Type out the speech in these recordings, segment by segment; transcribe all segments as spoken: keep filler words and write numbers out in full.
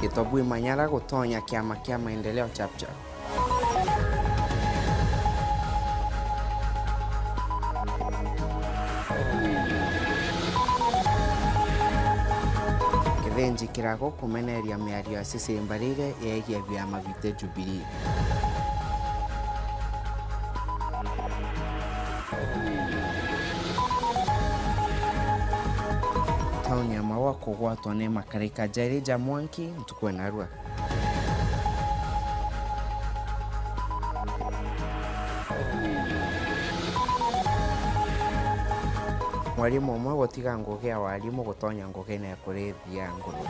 Tobui Manyara gutonya kiama kia Maendeleo Chapchap. Kithinji kirago kumeneria miario ya Cecily Mbarire yegie biama bite Jubilee. Tauni ya Maua kugwatwa ni makarika jairi ja mwanki ntuku ya narua. Mwarimu umwe gutiga ngugi ya warimu gutonya ngugine ya kurithia ngurwe.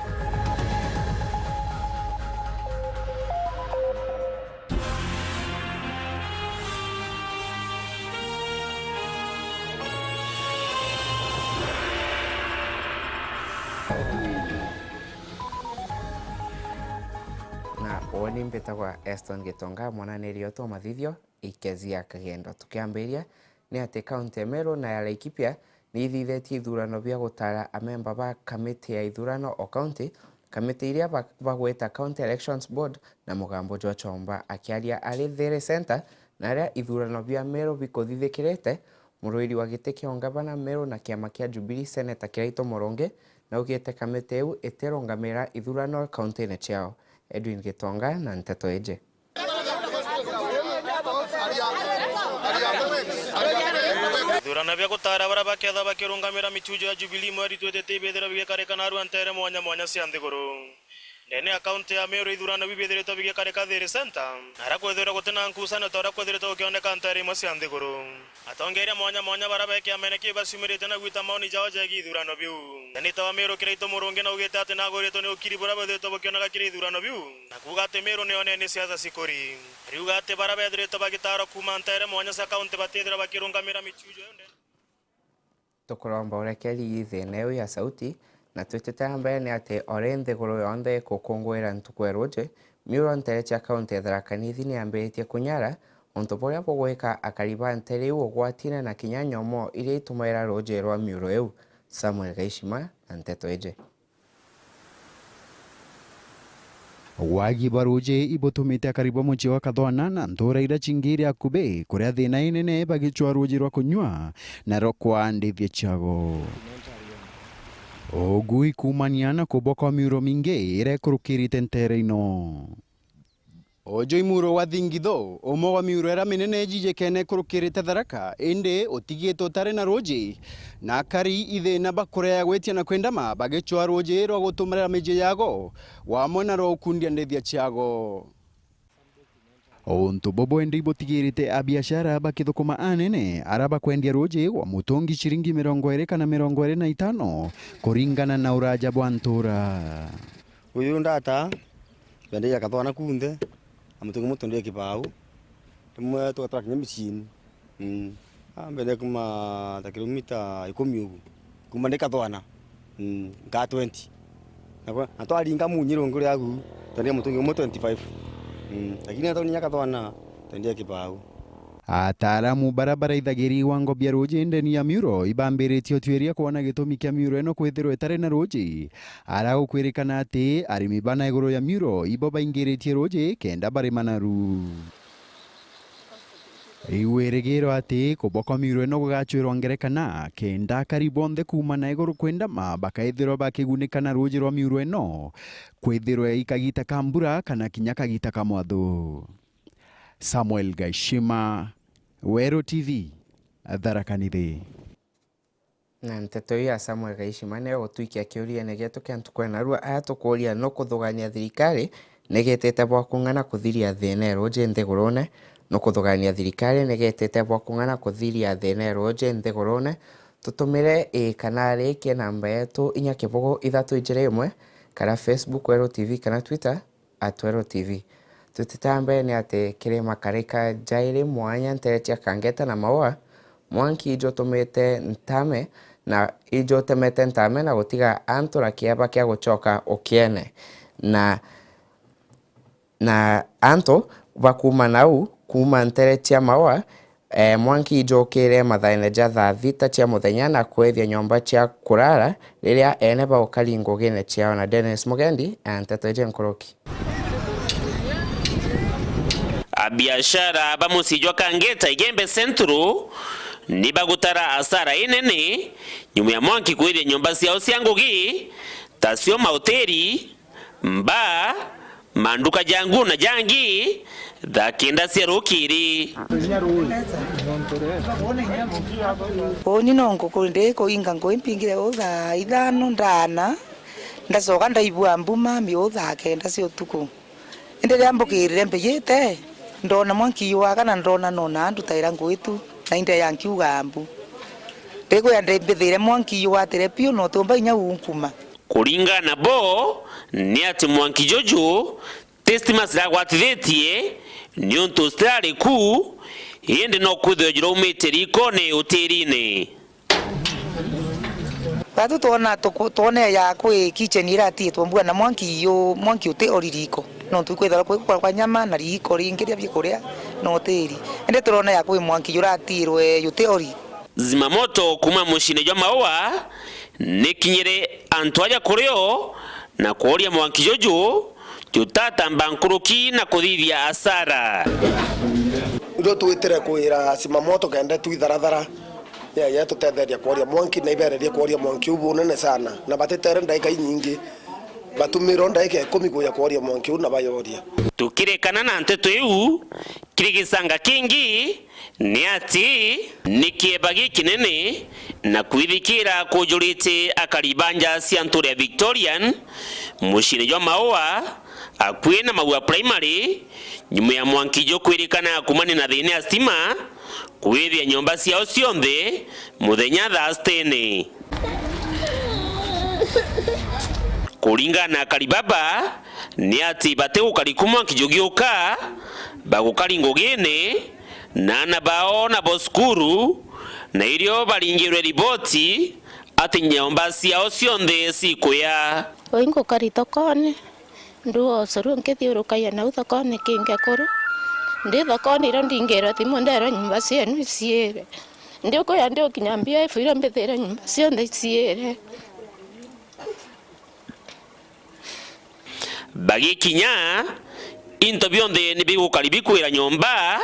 Na uuni mbitagwa Eston Gitonga, mwananiri wetu wa mathithio, Ikezia Kagendo. Tukiambiria, ni ati kaunti ya Meru na ya Laikipia ni ithithitie ithurano bia gutaara amemba ba kamiti ya ithurano o kaunti, kamiti iria ba-, bagwita County Elections Board na mugambo jwa chomba. Akiaria ari Thiiri Centre, na aria ithurano bia Meru bikuthithikirite, muruiri wa giti kia ungavana Meru na kiama kia Jubilee, Senator Kiraitu Murungi, naugite kamiti iu itirungamira ithurano kauntine ciao. Edwin Gitonga na nteto iji. Ithurano bia gutaara baria bakethirwa bakirungamira michujo ya Jubilee mweri twitite ibithirwa bigikarika narua nteere mwanya mwanya cia nthiguru. Ndene ya kaunti ya Meru, ithurano biu bithiritwe bigikarika Thiiri Centre, na aria kwithirwa guti na nkucanio ta uria kwithiritwe gukioneka nteere imwe cia nthiguru. Atongeria mwanya mwanya baria be kiamene kiu baciumirite na gwita maoni jao jegii ithurano biu. Seneta wa Meru Kiraitu Murungi naugite ati nagwiritwe ni ukiri buria bwithiritwe bukioneka kiri ithurano biu, na kuuga ati Meru niyo nene siasa cikuri. Ariuga ati baria bethiritwe bagitaarwa kuuma nteere mwanya cia kaunti batithirwa bakirungamira michujo iu ndene. Tukuromba urekeri thiina iu ya sauti, na twitite na mbere ni ati o ri nthiguru yonthe ikukunguira ntuku ya ruuji, miuro nteere cia kaunti ya Tharaka Nithi ni yambiritie kunyara, untu buria bugwika akari ba nteere iu ugwatine na kinya nyomo iria itumaira ruuji rwa miuro iu. Samuel Gaishima na nteto iji. Wagi bwa ruuji ibutumite akari ba mucii wa Kathwana na ntuura iria cingi iri akubi kuria thiina inene bagicwaa ruuji rwa kunyua na rwa kwaandithia ciago. Ugu ikumania na kubwa kwa miuro mingi iria ikurukirite nteere ino. Uju i muuro wa Thingitho, umwe wa miuro iria minene ijijikene ikurukirite Tharaka, indi utigitwe utari na ruuji, na akari ithiina bakurea gwitia na kwindama bagicwaa ruuji rwa gutumira micii yago, wamwe na rwa ukundia ndithia ciago. Untu bubu indi ibutigirite abiashara bakithukuma anene, aria bakwendia ruuji gwa mutungi ciringi mirongo iri kana mirongo iri na itano, kuringana na uraja bwa ntuura. Uyu ndata, bendagia Kathwana kunthe, na mutungi umwe twendagia Kibau. Rimwe tugatwara kinya miciini. Mm. Ah, mbere kuma ta kilomita ikumi ugu. Kuma ndi Kathwana. Mm, nkaa twenty. Na kwa, na twaringa munyi rungu ria agu, twendagia mutungi umwe twenty-five. Mm, lakini na tauni ya Kathwana, twendagia Kibau. Ataaramu baria baraithagiria iwango bia ruuji ndeni ya miuro ibambiritie utuiria kwona gitumi kia miuro ino kwithirwa itari na ruuji, aria gukwirikana ati arimi bana iguru ya miuro ibo baingiritie ruuji kenda barima naru. Iu irigirwa ati kubwa kwa miuro ino gugacwirwa ngerekana kenda akari bonthe kuuma na iguru kwindama bakaithirwa bakigunika na ruuji rwa miuro ino kwithirwa i kagita ka mbura kana kinya kagita ka mwathu. Samuel Gaishima, Weru T V, Tharaka Nithi. Na nteto iu ya Samuel Gaishima niyo gutwikia kiuriene gietu kia ntuku ya narua, aya tukuuria, nukuthugania thirikari nigitite bwa kung'ana kuthiria thiina ya ruuji nthigurune? Nukuthugania thirikari nigitite bwa kung'ana kuthiria thiina ya ruuji nthigurune? Tutumire ii kana riikie namba yetu inya kibugu ithatu ijiri imwe, kana Facebook Weru T V, kana Twitter at Weru T V. Twitite mbere ni ati kiri makarika jairi mwanya nteere cia Kangeta na Maua, mwanki ijutumite ntame na ijutemete ntame na gutiga antu na kieba kia gucoka ukiene. Na, na antu ba kuuma nau, kuuma nteere cia Maua, E, mwanki ijukire mathaene ja thaa thita cia muthenya na kwithia nyomba cia kurara riria ene baukari ngugine ciao. Na Dennis Mugendi, e, nteto iji nkuruki. Abiashara ba mucii jwa Kangeta Igembe Central ni bagutara asara inene nyuma ya mwanki kwithia nyomba ciao cia ngugi, tacio mahoteli, mbaa, manduka ja nguo na jangi, thaa kenda cia rukiri. Uuni no nguku ndi kuinga ngugi mpingire uu thaa ithano ndaana, ndacoka ndaibua mbuma miuu thaa kenda cia utuku. Indi riria mbukirire mbijite, ndoona mwanki jwaka na ndoona nona ndutaira ngugi tu, na inde ya nkiuga mbu. Ndikwira ndi mbithire mwanki jwatire piu na utiumba inya unkuma. Kuringana nabo, ni ati mwanki juju ti stima ciragwatithitie, niuntu citirari ku, indi no kwithirwa jiraumite riikone utirini. Batu twona tuku-, twone ya kwi kitchen iratiitwe mbua na mwanki yu, mwanki uti ori riiko. Nontu ikwithirwa kwi gukora kwa nyama na riiko ringi ria bikuria na utiri. Indi turona ya kwi mwanki juratiirwe juti ori. Zimamoto kuuma muciine jwa Maua nikinyire antu aja kurio na kworia mwanki juju jutatamba nkuruki na kuthithia asara. Ndio twitire kwira Zimamoto kenda twitharathara. Ya, ya tutetheria kworia mwanki na ibererie kworia mwanki uu bunene sana. Na batitere ndaika inyingi. Batumirwe ndaika ikumi kuja kworia mwanki uu na bayoria. Tukirikana na nteto iu, kiri gicanga kingi, ni ati ni kieba gikinene na kwithikira kujurite akari ba nja cia ntuura ya Victorian, muciine jwa Maua, akui na Maua Primary, nyuma ya mwanki jukwirikana kumania na thiina ya stima kwithia nyomba ciao cionthe muthenya thaa sitene. Kuringana na akari baba, ni ati batigukari ku mwanki jugiuka, bagukari ngugine, na aana bao nabo cukuru, na irio baringirwe riboti ati nyomba ciao cionthe cikuya. Ui ngukari thokone, nduga ucuru nkithiurukagia nau thokone kingi kuru. Ndi thokone irio ndingirwe thimu nderwe nyomba cienu iciire. Ndi ukuya ndi ukinya mbia ibu iria mbithire nyomba cionthe iciire. Bagikinya, into bionthe ni bigukari bikwira nyomba,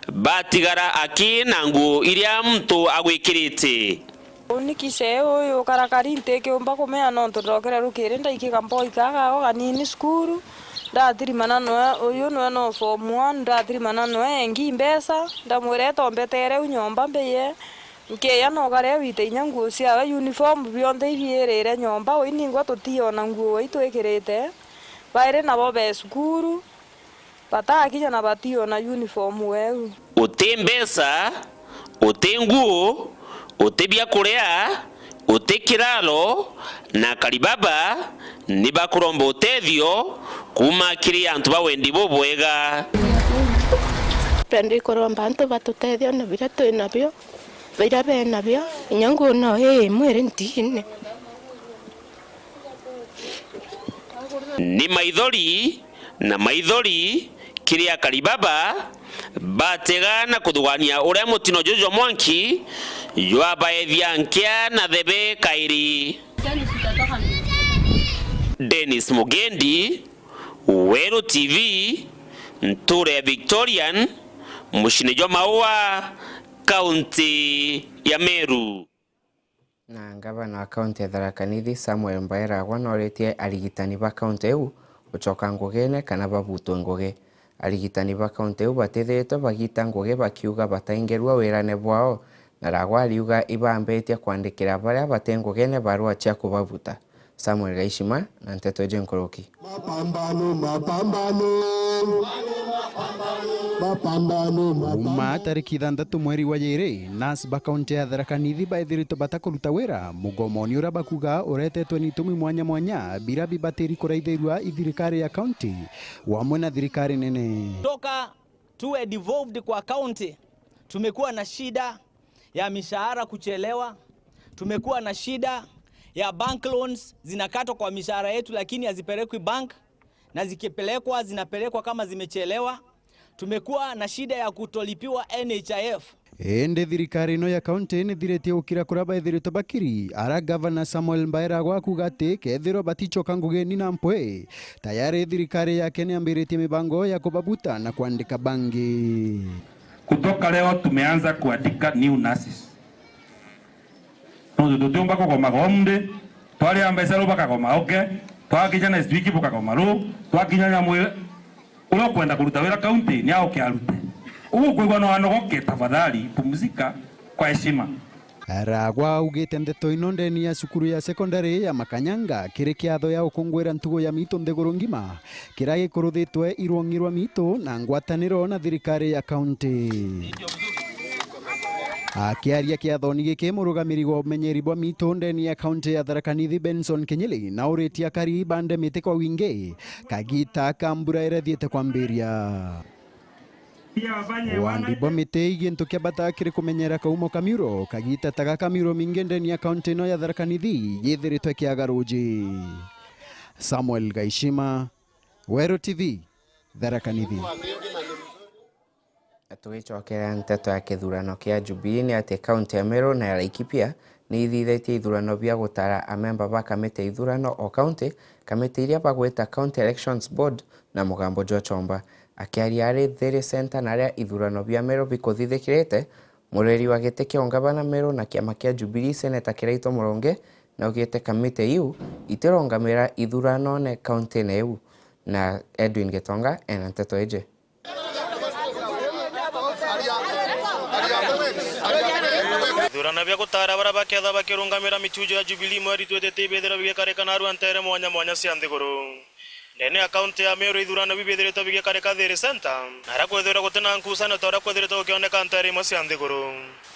batigara aki na nguo iria muntu agwikirite. Uuni kise uyu ukarakari ntikiumba kumea nontu ndokire rukiri ndaikiga mboi kaka gako kanini cukuru, ndathirimana noe, uyu noe no form one, ndathirimana noe engi mbeca, ndamwira eto mbetere u nyomba mbiye, nkiya no kare wite inya nguo ciawe, uniform bionthe ibiirire nyomba, ui ningwa tutiona nguo ui twikirite, bairi nabo be cukuru, batakinya na bationa uniform weu. Uti mbeca, uti nguo, uti biakuria, uti kiraro, na akari baba ni bakuromba utethio kuuma kiri antu ba wendi bubwega. Twenda ikuromba antu batutethia na biria twi nabio, biria be nabio, inya nguo no ii imwe iri ntiine. Ni maithori na maithori kiri akari baba batega na kuthugania uria mutino juju jwa mwanki jwabaethia nkia na thebe kairi. Dennis Mugendi, Weru T V, ntuura ya Victorian, muciine jwa Maua, kaunti ya Meru. Na ngavana wa kaunti ya Tharaka Nithi, Samuel Mbae Ragwa, noritie arigitani ba kaunti iu gucoka ngugine kana babutwe ngugi. Arigitani ba kaunti iu batithiritwe bagita ngugi bakiuga bataingirua wirane bwao, na Ragwa ariuga ibambitie kwandikira baria bati ngugine barua cia kubabuta. Samuel Gaishima na nteto iji nkuruki. Mapambano, mapambano. Mapambano, mapambano. Kuuma tariki ithanthatu mweri wa jiri, nurse ba kaunti ya Tharaka Nithi baithiritwe batakuruta wira, mugomoni uria bakuga uretetwe ni itumi mwanya mwanya, biria bibatiri kuraithirua i thirikari ya kaunti, wamwe na thirikari nene. Toka tuwe devolved kwa county, tumekuwa na shida ya mishahara kuchelewa, tumekuwa na shida ya bank loans zinakatwa kwa mishahara yetu, lakini hazipelekwi bank, na zikipelekwa, zinapelekwa kama zimechelewa. Tumekuwa na shida ya kutolipiwa N H I F. Indi thirikari ino ya kaunti nithiritie gukira kuria baithiritwe bakiri, ara Gavana Samuel Mbaira agwa akuuga ati kethirwa batichoka ngugini na mpwi, tayari thirikari yake niambiritie mibango ya kubabuta na kwandika bangi. Kutoka leo tumeanza kuandika new nurses. Nontu tutiumba kugomaga umuthi, twaria mbeca ru bakagoma uke, twakinya next week bukagoma ru, twakinya nyamu uria ukwenda kuruta wira kaunti ni auke arute. Ugukwigua no anogoke, tafadhali pumzika kwa heshima. Ragwa augite ndeto ino ndeni ya cukuru ya sekondari ya Makanyanga kiri kiatho ya gukungwira ntugo ya miitu nthiguru ngima, kiria gikuruthitwe irwong'i rwa miitu na ngwataniro na thirikari ya kaunti. Akiaria kiathoni giki, murugamiri wa umenyeri bwa miitu ndeni ya kaunti ya Tharaka Nithi, Benson Kinyili, nauritie akari bande miti kwa wingi kagita ka mbura iria ithiite kwambiria. Wandi bwa miti i gintu kia bata kiri kumenyera kaumo ka miuro. Kagita ta gaka miuro mingi ndeni ya kaunti ino ya Tharaka Nithi yithiritwe kiaga ruuji. Samuel Gaishima, Weru T V, Tharaka Nithi. Tugicokeria nteto ya kithurano kia Jubilee ni ati kaunti ya Meru na ya Laikipia ni ithithitie ithurano bia gutara amemba ba kamiti ya ithurano o kaunti, kamiti iria bagwita County Elections Board na Mugambo jwa Chomba. Akiaria ari Thiiri Centre na aria ithurano bia Meru bikuthithikirite, muriri wa giti kia ungavana Meru na kiama kia Jubilee, Seneta Kiraitu Murungi, naugite kamiti iu itirungamira ithuranone kauntine iu. Na Edwin Gitonga ena nteto iji. Ithurano bia gutaara baria bakethirwa bakirungamira michujo ya Jubilee mweri twitite ibithirwa bigikarika narua nteere mwanya mwanya cia nthiguru. Ndene ya kaunti ya Meru, ithurano biu bithiritwe bigikarika Thiiri Centre, na aria kwithirwa guti na nkucanio ta uria kwithiritwe gukioneka nteere imwe cia nthiguru.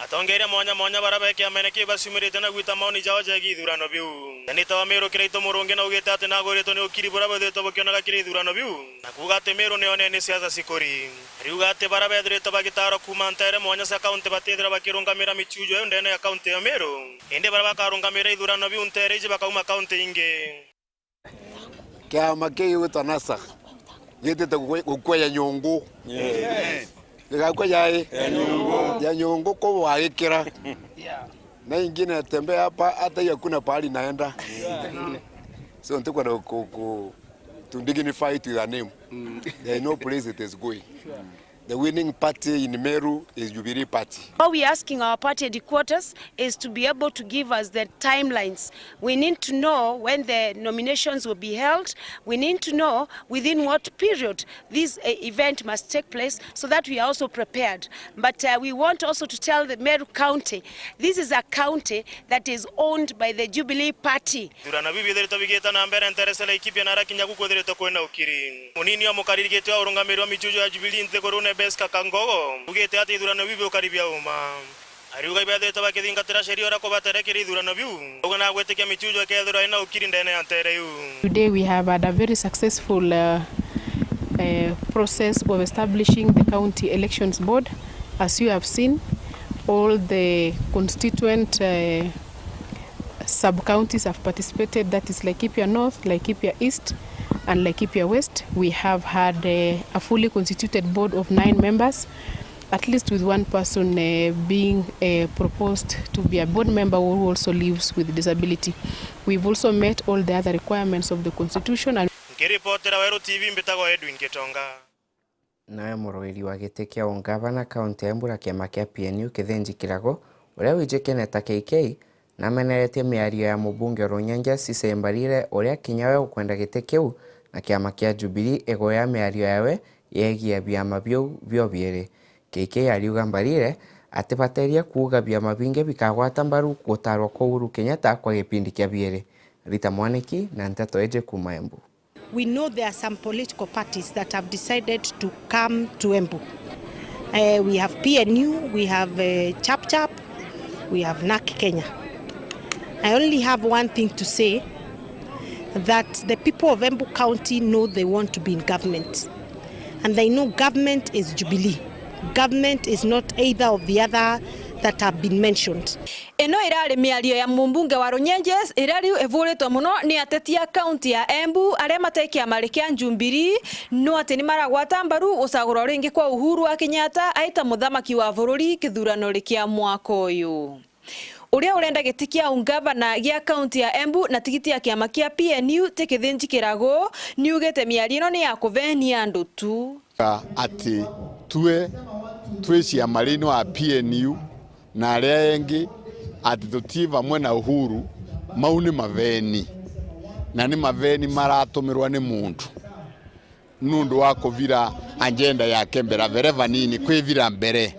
Atongeria mwanya mwanya baria be kiamene kiu baciumirite na gwita maoni jao jegii ithurano biu. Seneta wa Meru Kiraitu Murungi naugite ati nagwiritwe ni ukiri buria bwithiritwe bukioneka kiri ithurano biu, na kuuga ati Meru niyo nene siasa cikuri. Ariuga ati baria bethiritwe bagitaarwa kuuma nteere mwanya cia kaunti batithirwa bakirungamira michujo iu ndene ya kaunti ya Meru, indi baria bakarungamira ithurano biu nteere iji bakauma kaunti ingi. Kiama kiu gigwitwa NASA gitite gukwe-, gukweja nyungu. Yes. Gigakweja i? Ya nyungu. Ya nyungu, kuu wagikira. Na ingine tembea hapa, hata hiyo hakuna pahali naenda. So, ntikwenda ku, ku, to dignify to their name. There is no place it is going. The winning party in Meru is Jubilee Party. What we are asking our party headquarters is to be able to give us the timelines. We need to know when the nominations will be held. We need to know within what period this, uh, event must take place so that we are also prepared. But, uh, we want also to tell the Meru County, this is a county that is owned by the Jubilee Party. Ithurano biu bithiritwe bigiita na mbere nteere cia Laikipia na aria kinya ku kwithiritwe kwina ukiri. Munini wa mukariri giti wa urungamiri wa michujo ya Jubilee nthigurune, Bess Kakangogo, augite ati ithurano biu biukari bia uma. Ariuga ibethiritwe bakithingatira sheria uria kubatere kiri ithurano biu. Uguo na gwitikia michujo ikethirwa ina ukiri ndene ya nteere iu. Today we have had a very successful, uh, uh, process of establishing the County Elections Board. As you have seen, all the constituent, uh, sub-counties have participated, that is Laikipia North, Laikipia East, and Laikipia West. We have had, uh, a fully constituted board of nine members, at least with one person, uh, being, uh, proposed to be a board member who also lives with disability. We've also met all the other requirements of the constitution and Nkiripotera Weru T V, mbitagwa Edwin Gitonga. Nawe murwiri wa giti kia ungavana kaunti ya Embu na kiama kia P N U Kithinji Kirago, uria wijikene ta K K, nameneretie miario ya mubunge Runyenje Cisse Mbarire, uria kinya we ukwenda giti kiu, na kiama kia Jubilee igoya miario yawe yegii biama biu bio biiri. K K ariuga Mbarire atibateria kuuga biama bingi bikagwata mbaru gutarwa kwa Uhuru Kenyatta kwa gipindi kia biiri. Rita Mwaniki na nteto iji kuuma Embu. We know there are some political parties that have decided to come to Embu. Eh, we have P N U, we have, eh, Chap Chap, we have NARC Kenya. I only have one thing to say, that the people of Embu County know they want to be in government. And they know government is Jubilee. Government is not either of the other that have been mentioned. Ino irari miario ya mumbunge wa Runyenjes iria riu ivuritwe mono ni ateti a kaunti ya Embu aria mate kiamari kia Jubilee, no ati ni maragwata mbaru gucagurwa ringi kwa Uhuru wa Kenyatta aita muthamaki wa bururi kithurano kia mwaka uyu. Uria urenda giti kia ungavana gia kaunti ya Embu na tigiti ya kiama kia P N U ti kithinji kirago, ni ugite miario ino ni ya kuvenia andu tu. Ati tue twi ciama riini wa P N U na aria engi ati tuti vamwe na Uhuru, mau ni maveni, na ni maveni maratumirwa ni muntu nundu wa kuvira agenda yake mbera vere vanini kwivira mbere.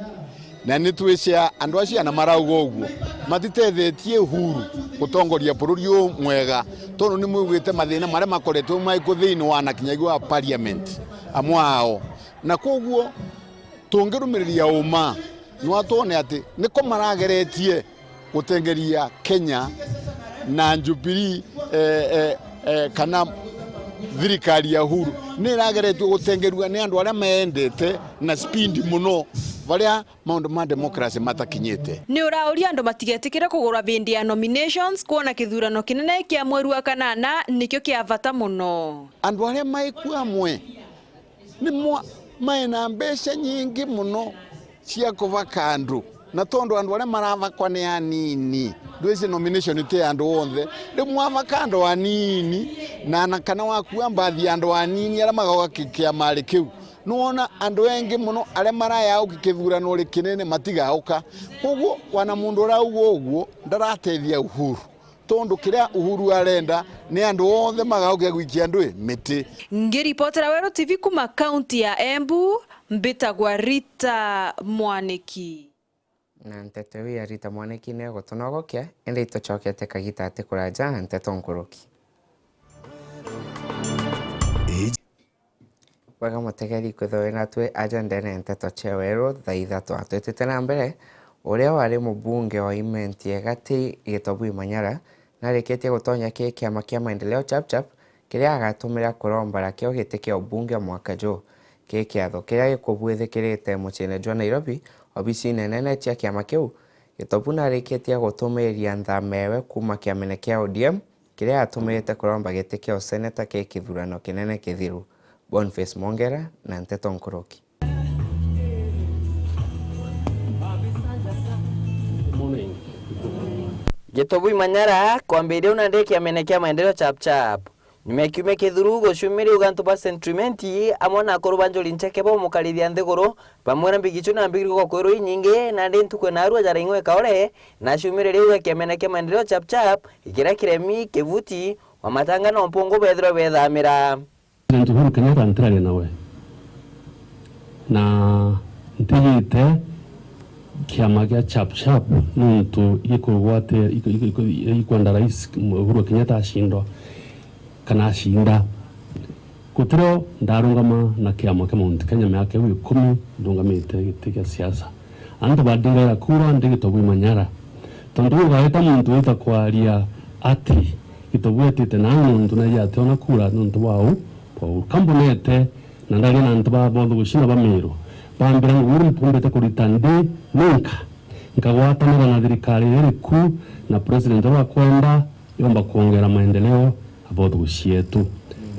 Na ni twicia andu acio ana marauga uguo matitethetie Uhuru gutongoria bururi uu mwega, tondu ni mwiguite mathina maria makoretwe maiku thiini wa na kinyagia wa parliament amwe ao. Na kwoguo tungirumiriria uma, nwa twone ati niko marageretie gutengeria Kenya na Jubilee, eh, eh, eh, kana thirikari ya Uhuru ni irageretue gutengerua ni andu aria meendete na speed mono, varia maundu ma democracy matakinyite. Ni urauria andu matigetikire kugurwa vindi ya nominations kwona kithurano kinene kia mweri wa kanana nikio kia vata mono. Andu aria maiku amwe ni mwa-, mai na mbeca nyingi mono cia kuvaka andu, na tondu andu aria maravakwa ni anini, ndwisi nomination ti ya andu onthe, riu mwavaka andu anini, na, na kana wakua mbathi ya andu anini aria magauka ki-, kiamari kiu, nwona andu engi mono aria marayauki kithurano ri kinene matigauka. Koguo wana mundu urauga uguo ndaratethia Uhuru. Tondu kiria Uhuru arenda ni andu onthe magauke gwikia ndui miti. Ngiripotera Weru T V kuma kaunti ya Embu, mbitagwa Rita Mwaniki. Na nteto iu ya Rita Mwaniki ni egutunogokia, indi itucokete kagita ati kuraja na nteto nkuruki. Bwega mutegeri kwithirwa wi natwi aja ndene ya nteto cia weru thaa ithatu. Twitite na mbere, uria wari mubunge wa Imenti ya Gati Gitobui Manyara narikitie gutonya ki kiama kia Maendeleo Chap Chap kiria agatumira kuromba rakio giti kia ubunge mwaka ju. Ki kiatho kiria gikubwithikirite muciine jwa Nairobi, obisine nene cia kiama kiu. Gitobu narikitie gutumiria nthama ewe kuuma kiamene kia O D M, kiria atumirite kuromba giti kia useneta ki kithurano kinene kithiru. Boniface Mwongera na nteto nkuruki. Gitobui Manyara kwambiria unandi kiamene kia Maendeleo Chap Chap. Nyuma ya kiumia kithiru guciumiria uga antu ba Central Imenti amwe na akuru ba Njuri Ncheke baumukarithia nthiguru, bamwira mbigicu na mbigiriko kwirwa inyingi, nandi ntuku na arua jaraing'we kaore, na aciumiria riu ga kiamene kia Maendeleo Chap Chap, kiria kiremi, kivuti, wa matanga na mpungu bethirwa bethamira. President Uhuru Kenyatta ntiraria nawe, na ntigite kiama gia Chap Chap nuntu gikugwate ikwenda Rais Uhuru Kenyatta acindwa kana acinda. Gutirio ndarungama na kiama kia Mount Kenya miaka iu ikumi ndungamite giti kia siasa. Antu bandingaira kura ndi Gitobui Manyara. Tondu ugaweta muntu wita kwaria ati Gitobui etite na nuntu na ationa kura nuntu bwa u, bwa u. Kambunete na ndaria na antu ba bothe gucina ba Meru. Bambira ngugi mpumbite kurita ndi ninka. Nkagwatanira na thirikari iri ku na president uria akwenda yomba kwongera maendeleo abothe gucietu.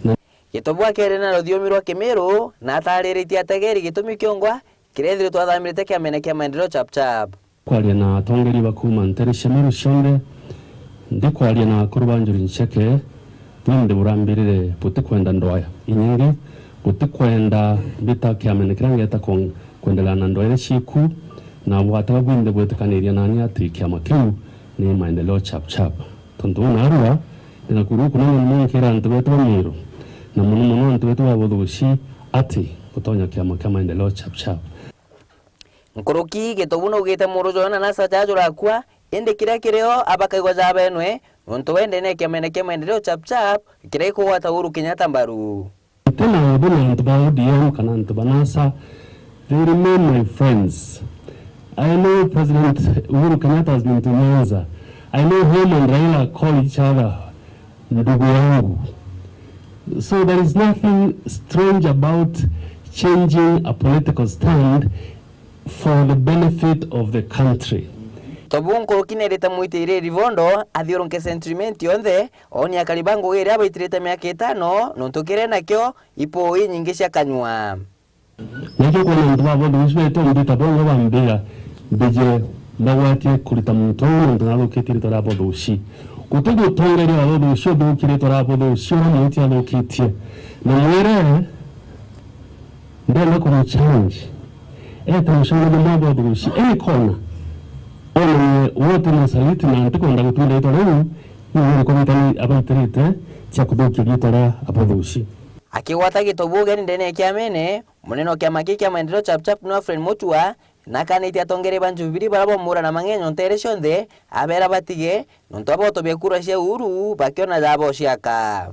Na Gitobu akeere na ruthiomi rwa Kimiru na ataariritie ategeri gitumi kiongwa kiria ithiritwe athamirite kiamene kia Maendeleo Chap Chap. Kwaria na atongeria ba kuuma ntere cia Meru cionthe, ndikwaria na akuru ba Njuri Ncheke, bwinthe burambirire butikwenda ndoa inyingi, butikwenda mbita kiamene kiria ngeeta kwendelea na ndoa iria ciiku, na bwataga bwinthe bwitikaniria nani ati kiama kiu ni Maendeleo Chap Chap. Tontu uu naarua, ndina kuru kunene mono nkeera antu beetu ba Meru, na mono mono antu beetu ba Bothuguci, ati gutonya kiama kia Maendeleo Chap Chap. Nkuruki, Gitobu naugite murujo na nasa jajurakua, indi kiria kirio abakaigwa jabenwe, nontu wendene kiamene kia Maendeleo Chap Chap, kiria gikugwata Uhuru Kenyatta mbaru. Nti na uthu na antu ba O D M kana antu ba NASA. They remain my friends. I know President Uhuru Kenyatta has been to Nyanza. I know him and Raila call each other ndugu yangu. So there is nothing strange about changing a political stand for the benefit of the country. Tobu nkuruki nerite mwitiriri bondo athiurunke Central Imenti yonthe, ooni akari ba ngugi iria baitirite miaka itano, nontu kiria nakio ipuu inyingi cia kanyua. Nakio kwona antu ba bothe ucio beto mbita bongo bambira, mbije mbagwatie kurita muntu uu nontu nathukitie ritwa ria bothe uci. Guti gutongeria wa bothe ucio uthukitie ritwa ria bothe ucio uria mwiti athukitie. Na mwire, ndenda kumu challenge. Ete mucemanio mwa bothe uci, any corner. Onanie wote na salute na ntikwenda gutumira ritwa riu, ni wiri kubitani abaitirite cia kuthukia ritwa ria bothe uci. Akigwata Gitobu ugeni ndene ya kiamene, munene wa kiama kii kia Maendeleo Chap Chap Noah Fred Mutua, nakanitie atongeria ba Jubilee baria baumura na mang'enyo nteere cionthe, abera batige, nontu abotobia kura cia Uhuru, bakiona jabo ciaka.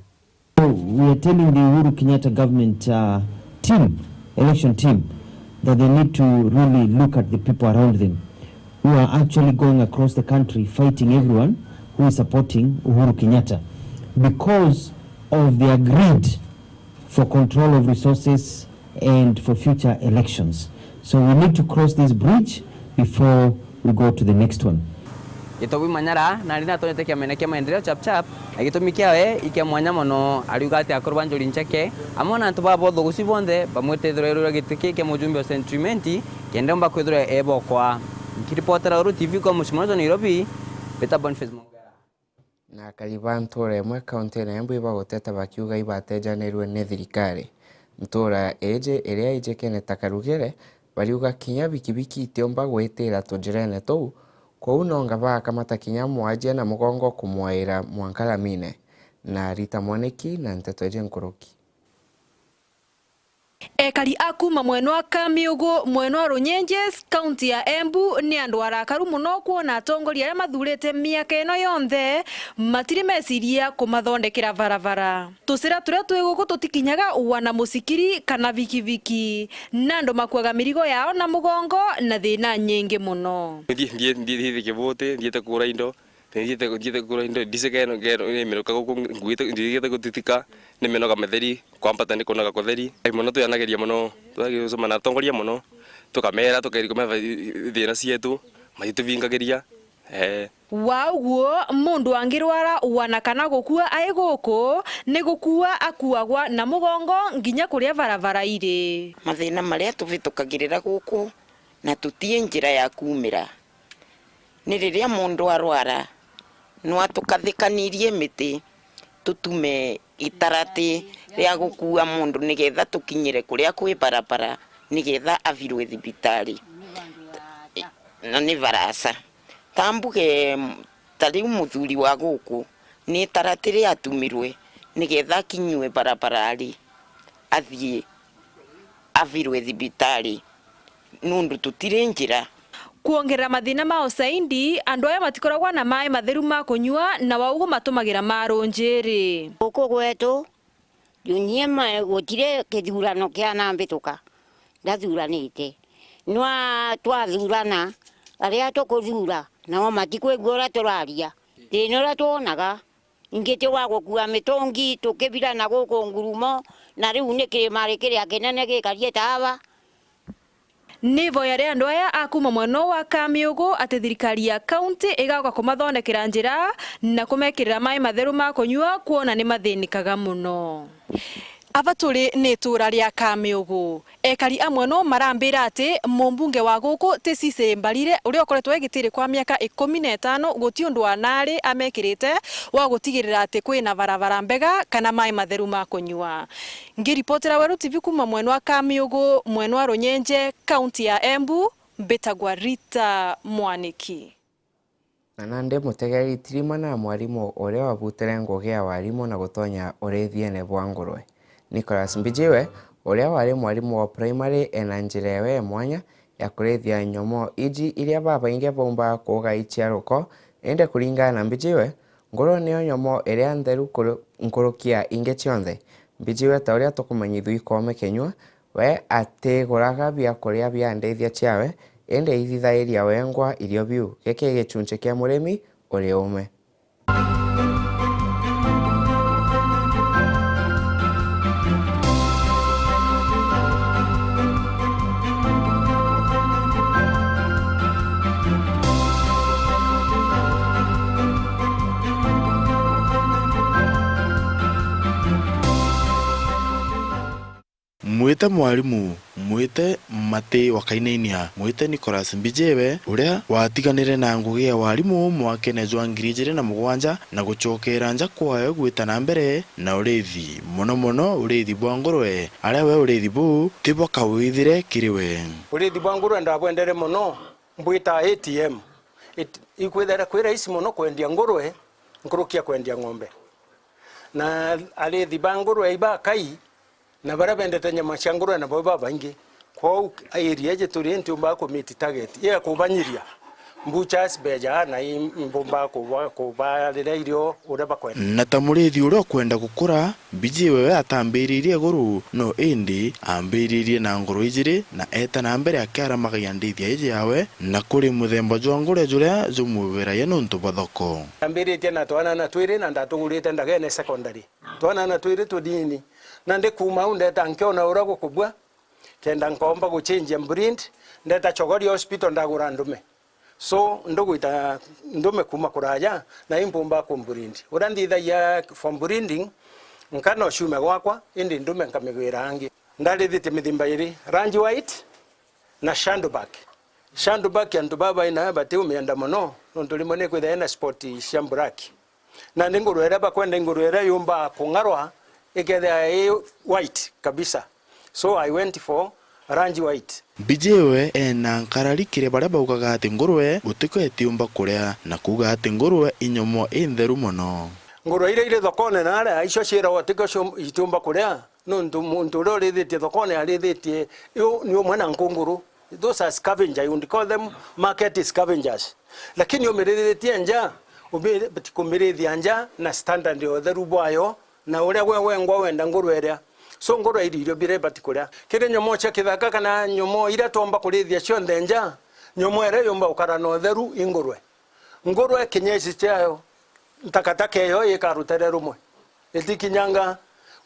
We are telling the Uhuru Kenyatta government, uh, team, election team, that they need to really look at the people around them who are actually going across the country fighting everyone who is supporting Uhuru Kenyatta because of their greed for control of resources and for future elections. So we need to cross this bridge before we go to the next one. Gitobu Manyara nari natonyete kiamene kia Maendeleo Chap Chap, na gitumi kiawe ikia mwanya mono. Ariuga ati akuru ba Njuri Ncheke amwe na antu ba botho guci bonthe bamwite ithurwa rwa giti kii kia mujumbe wa Central Imenti, kenda omba kwithirwa ebokwa. Nkiripotera Uru T V kwa mucii munene jwa Nairobi, Peter Boniface Mongera. Na akari ba ntuura imwe kauntiine ya Embu ibaguteta bakiuga ibatejanirue ni thirikari. Ntuura iiji iria ijikene ta Karugire, bariuga kinya bikibiki itiumba gwitira tujireene tuu, kwou nonga baakamata kinya mwajia na mugongo kumwaira mwanka lamine. Na Rita Mwaniki na nteto iji nkuruki. Ekari a kuuma mwena wa Kamiugu, mwena wa Runyenjes, kaunti ya Embu, ni andu arakaru mono kwona atongoria aria mathurite miaka ino yonthe matiri meciria kumathondekera barabara. Tucira turia twi guku tutikinyaga wana mucikiri kana bikibiki, na andu makuaga mirigo yao na mugongo na thina nyingi mono. Nthie, nthie, nthie, nthie Kibuti, nthiite kugura indo, Nthiite, nthiite kugura indo, ndicika ino, ngero, nimeroka guku, nguite, nthigite gutitika, nimenoga matheri, kwambata ni kunoga kutheri. Ai mono, tuyanagiria mono, tuyanagiria gusoma na atongoria mono, tukamera, tukairi kumera thina cietu, matituvingagiria. Ee. Wa uguo, mundu angirwara wana kana gukua ai guku, ni gukua akuagwa na mugongo nginya kuria barabara iri. Mathina maria tuvitukagirira guku, na tutii njira ya kuumira. Ni riria mundu arwara, nwa tukathikanirie miti, tutume itarati ria gukua mundu nigetha tukinyire kuria kwi barabara, nigetha avirwe thibitari. Na ni barasa. Ta mbuge, ta riu muthuri wa guku, ni itarati riatumirwe nigetha akinyue barabarari, athii avirwe thibitari. Nundu tutiri njira. Kwongerera mathina mao zaidi, andu aya matikoragwa na maai matheru ma kunyua, na wa uguo matumagira marunjiri. Guku gwetu, junyie ma-, gutiri kithurano kianambituka ndathuranite. Nwa twathurana, aria tukuthura, nao matikwigua uria turaria. Thina uria twonaga, Ingi ti wa gukua mitungi, tukibirana guku ngurumo, na riu ni kirima ri kiria kinene gikarie taaba. Ni ivoya ria andu aya a kuuma mwena wa Kamiugu ati thirikari ya kaunti igaoka kumathondekera njira na kumekirira maai matheru ma kunyua, kwona ni mathinikaga mono. Aba turi ni ituura ria Kamiugu. Ekari amwe no marambira ati mumbunge wa guku ti Cisse Mbarire, uria ukoretwo egitiri kwa miaka ikumi na itano, guti undu anari amekirite wa gutigirira ati kwina barabara mbega kana maai matheru ma kunyua. Ngiripotera Weru T V kuuma mwena wa Kamiugu, mwena wa Runyenje, kaunti ya Embu, mbitagwa Rita Mwaniki. Na nandi mutegeri Tirima na mwarimu uria wabutire ngugi ya warimu na gutonya urithiene bwa ngurwe. Nicholas Mbijiwe, uria wari mwarimu wa primary, ena njira ewe ya mwanya ya kurithia nyomo iji iria babaingi baumba kuuga icia ruko, indi kuringana na Mbijiwe, ngurwe niyo nyomo iria ntheru kuru-, nkuruki ya ingi cionthe. Mbijiwe, ta uria tukumanyithua ikoome kinyua, we atiguraga biakuria bia ndithia ciawe, indi aithithairia wengwa irio biu. Giki gicunchi kia murimi uri ume. Mwite mwarimu, mwite Mati wa Kainainia, mwite Nicholas Mbijiwe, uria watiganire na ngugi ya warimu mwakene jwa ngiri ijiri na mugwanja na gucokera nja kwayo gwita na mbere na urithi, mono mono urithi bwa ngurwe, aria we urithi buu tibo kawithire kiri we. Urithi bwa ngurwe ndabwendere mono, mbwita A T M. It-, ikwithira kwi rahisi mono kwendia ngurwe nkuruki ya kwendia ng'ombe. Na arithi ba ngurwe ibakai, na baria bendete nyama cia ngurwe nabo babaingi. Kwou area iji turi ntiumbaga kumiti target. Iya kubanyiria. Mbuchas beja na i-, imbumbaga kuba-, kubarira irio uria bakwenda. Na ta murithi uria ukwenda gukura, Mbijiwe we atambiririe iguru, no indi ambiririe na ngurwe ijiri na eeta na mbere akiaramagaia ndithia iji yawe, na kuri muthemba jwa ngurwe juria jumwigwiragia nontu bwa thoko. Ambiritie na twana na twiri na ndatugurite ndagene secondary. Twana na twiri tunini. Na ndi kuuma au ndeta nkiona uria gukubua, kenda nkomba guchenjia breed, ndeta Chogoria Hospital ndagura ndume. So, ndugwita ndume kuuma kuraja, na impumba ku breed. Uria nthithagia for breeding, nkana uciume gwakwa, indi ndume nkamigwira angi. Ndarithitie mithimba iri, Range White na Shadowback. Shadowback antu baba ina batiumienda mono, nontu rimwe nikwithia ina spot cia black. Na ni ngurwe iria bakwenda, i ngurwe iria yumbaga kung'arwa, ikethia i white kabisa. So I went for Range White. Mbijiwe ena nkarari kiri baria baugaga ati ngurwe gutiko itiumba kuria, na kuuga ati ngurwe i nyomo intheru mono. Ngurwe iria iri thokone naria, icio ciiragwa tiko cium-, itiumba kuria, nontu muntu uria urithitie thokone arithitie, yu ni umwe na nkunguru. Those are scavenger, you would call them market scavengers. Lakini umirithitie nja, ubi-, but kumirithia nja na standard ya utheru bwayo, na uria we wengwa wenda ngurwe iria. So ngurwe iri irio biria ibati kuria. Kiri nyomo cia kithaka kana nyomo iria twomba kurithia cionthe nja, nyomo iria yumba gukara na utheru i ngurwe. Ngurwe kinyesi ciayo, ntakataka iyo ikarutere rumwe. Itikinyanga.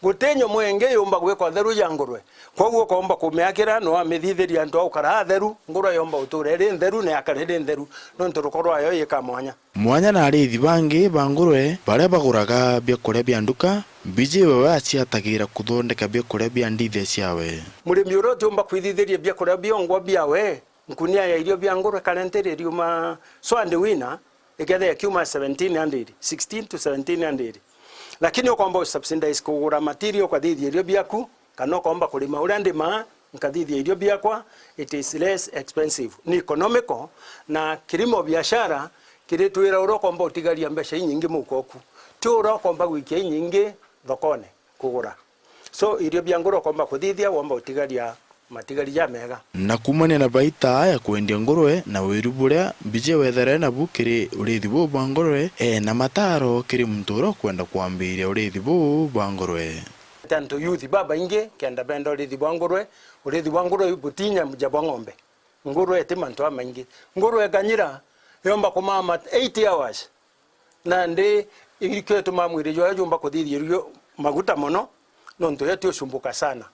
Guti nyomo ingi yumba gwika utheru ja ngurwe. Kwoguo ukomba kumiakira, no amithithiria antu a gukara atheru, ngurwe yomba gutura iri ntheru na yakara iri ntheru, nontu ruko rwayo ika mwanya. Mwanya na arithi bangi ba ngurwe baria baguraga biakuria bia nduka, Mbijiwe we aciatagira kuthondeka biakuria bia ndithia ciawe. Murimi uria utiumba kwithithiria biakuria biongwa biawe, nkunia ya irio bia ngurwe currently iriuma Swandi Wina, ikethia ikiuma seventeen hundred, sixteen to seventeen hundred. Lakini ukomba usubsidize kugura material ukathithia irio biaku, kana ukomba kurima uria ndimaa, nkathithia irio biakwa, it is less expensive. Ni economical, na kilimo biashara kiritwira uria ukomba utigaria mbeca inyingi muhuko oku. Ti uria ukomba gwikia inyingi thokone kugura. So, irio bia ngurwe ukomba kuthithia, womba utigaria matigari jamega. Na kuumania na baita ya kwendia ngurwe na wiru buria Mbijiwe wethaire nabu kiri urithi buu bwa ngurwe, ena mataro kiri muntu uria ukwenda kwambiria urithi buu bwa ngurwe. Ti antu youth babaingi kenda benda urithi bwa ngurwe, urithi bwa ngurwe butinya ja bwa ng'ombe. Ngurwe iti mantu jamaingi. Ngurwe ikanyira, yomba kumama eight hours. Nandi ikio itumaa mwiri jwayo jumba kuthithia irio maguta mono, nontu yo ti ucumbuka sana.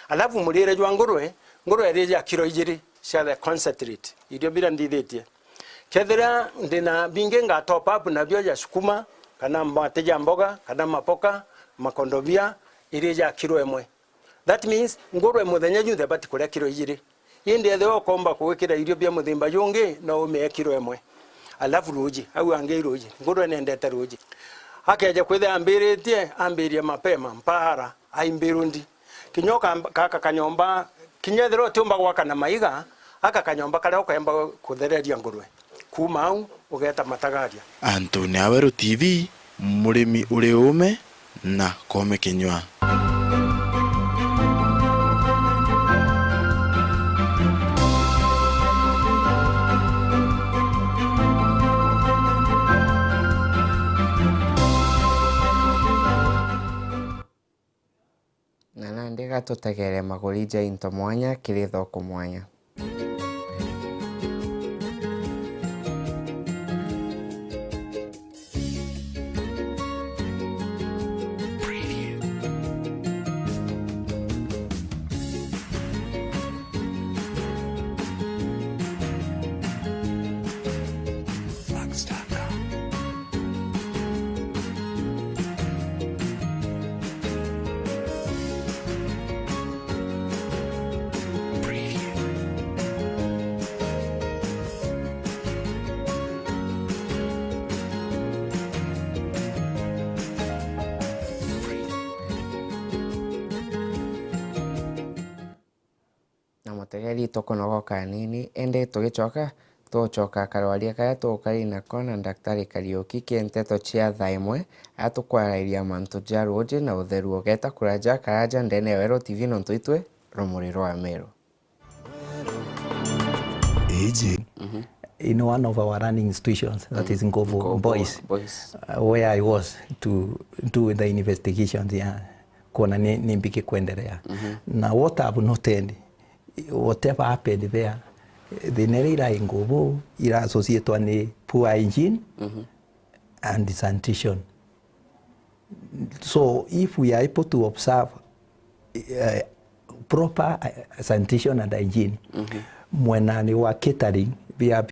Alafu murire jwa ngurwe, ngurwe irija kiro ijiri cia the concentrate, irio biria nthithitie. Kethira ndina bingi nga top up nabio ja sukuma, kana mate ja mboga, kana mapoka, makondobia, irija kiro imwe. That means, ngurwe muthenya junthe ibati kuria kiro ijiri. Indi ethirwa ukomba kuwikira irio bia muthemba jungi, no umie kiro imwe. Alafu ruuji, au angi ruuji. Ngurwe niendete ruuji. Akeja kwithia ambiritie, ambirie mapema, mpaara, aimbiru ndi. Kinya ukamba-, gaka kanyomba, kinya ethirwa utiumba gwaka na maiga, aka kanyomba karia ukemba kuthereria ngurwe. Kuuma au, ugeeta matagaria. Anthony Aweru T V, murimi uri uume na koome kinyua. Na nandi gatutegere maguri ja into mwanya kiri thoko mwanya. Na mutegeri, tukunogoka anini, indi tugicoka, tugucoka karwaria karia tugukaria nako na Daktari Kariuki ki nteto cia thaa imwe, aria tukwarairia mantu ja ruuji na utheru. Ugeta kuraja karaja ndene ya Weru T V, nontu itwe rumuri rwa Meru. Iji. In one of our running institutions, that is Nkovu Nkovu Boys, Boys. Uh, where I was to do the investigations ya kuona ni, ni mbiki kwendelea. Na what I've noted, whatever happened there, thina iria irai Nkovu ira associatwa ni poor hygiene and sanitation. So if we are able to observe, uh, proper, uh, sanitation and hygiene, mwenani wa catering, we are